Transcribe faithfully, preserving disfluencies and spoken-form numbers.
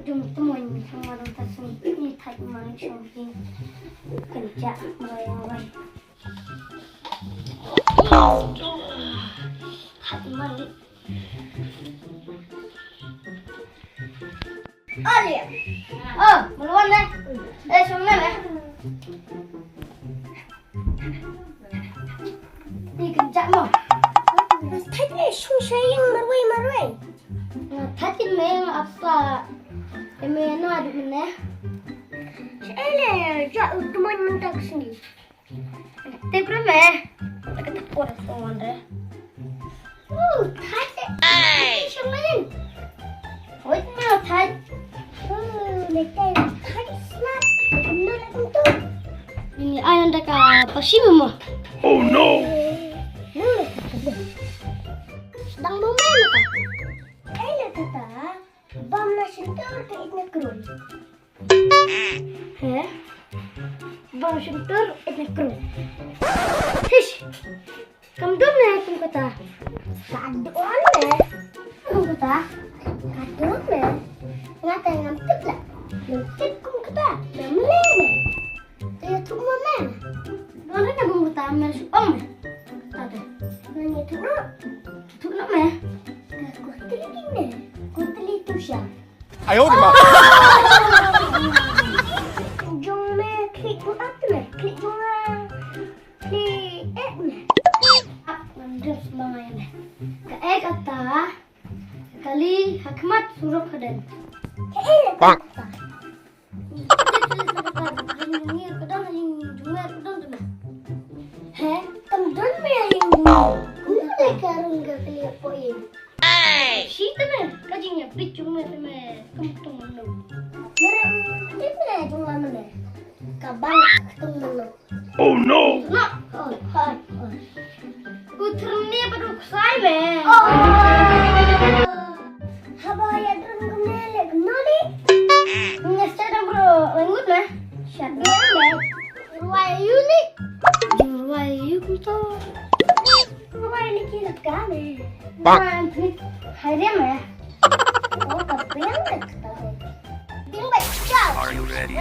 Dum temoin sama dum tasni ni thait mang shong jing. Kenjak mai mai. Thait mang. Alia. Oh, muluan deh. Eh, shong na deh. Ni kenjak mo. Thait ni shong shayang marwei marwei. Thait ni meng apa? Eme na du ne. Ele ja temoin mentak sini. Te bro me. Kita por soan re. Oh, thait. Shong main. Wait, no, thait. Oh, lekai thait snap. No, la tentu. Ini ayam dah ka pasi memo. Oh no. No, la tentu. Sedang mau main apa? Eh, la kata. Bam na shintur ke itna krun. He? Bam shintur itna krun. Hish. Kam dum ne kum kata. Ka dum ne kum kata. Ka dum ne. Nga ta ngam tip la. Ngam tip kum kata. Ngam le ne. Te tu mo ne. Dum ne kum kata mer shu om ne. Kata. Ngan ye tu no. Tu no me. Ka ko tili ne. Ko tili tu sha. Ayo, di ma. Jong me klik tu ap tu me. Klik jong me. Klik eh me. Ap ngam dum sembang ai me. Ka eh kata. Kali hakmat surok hadan. Ka eh kata. Jingmir ka don, jingmir ka don te me. He, kam don me jingmir. Kumno le ka rung ka kali apo in. Shi te me, ka jingïabit jong me te me, kam tung mano. Mara te me jong me. Ka bang tung mano. Oh no! Na, oh, hai, oh. U thrne ba du ksai me. Oh. Haba ya drun kumne le kumno di. Nge sta dang bro, langut me. Shat me me. Ruai yu ni. Ruai yu kumto. Ruai ni ki laka me. Ruai ni hai de me. Oh, ka piang le kata. Ding ba chao. Are you ready?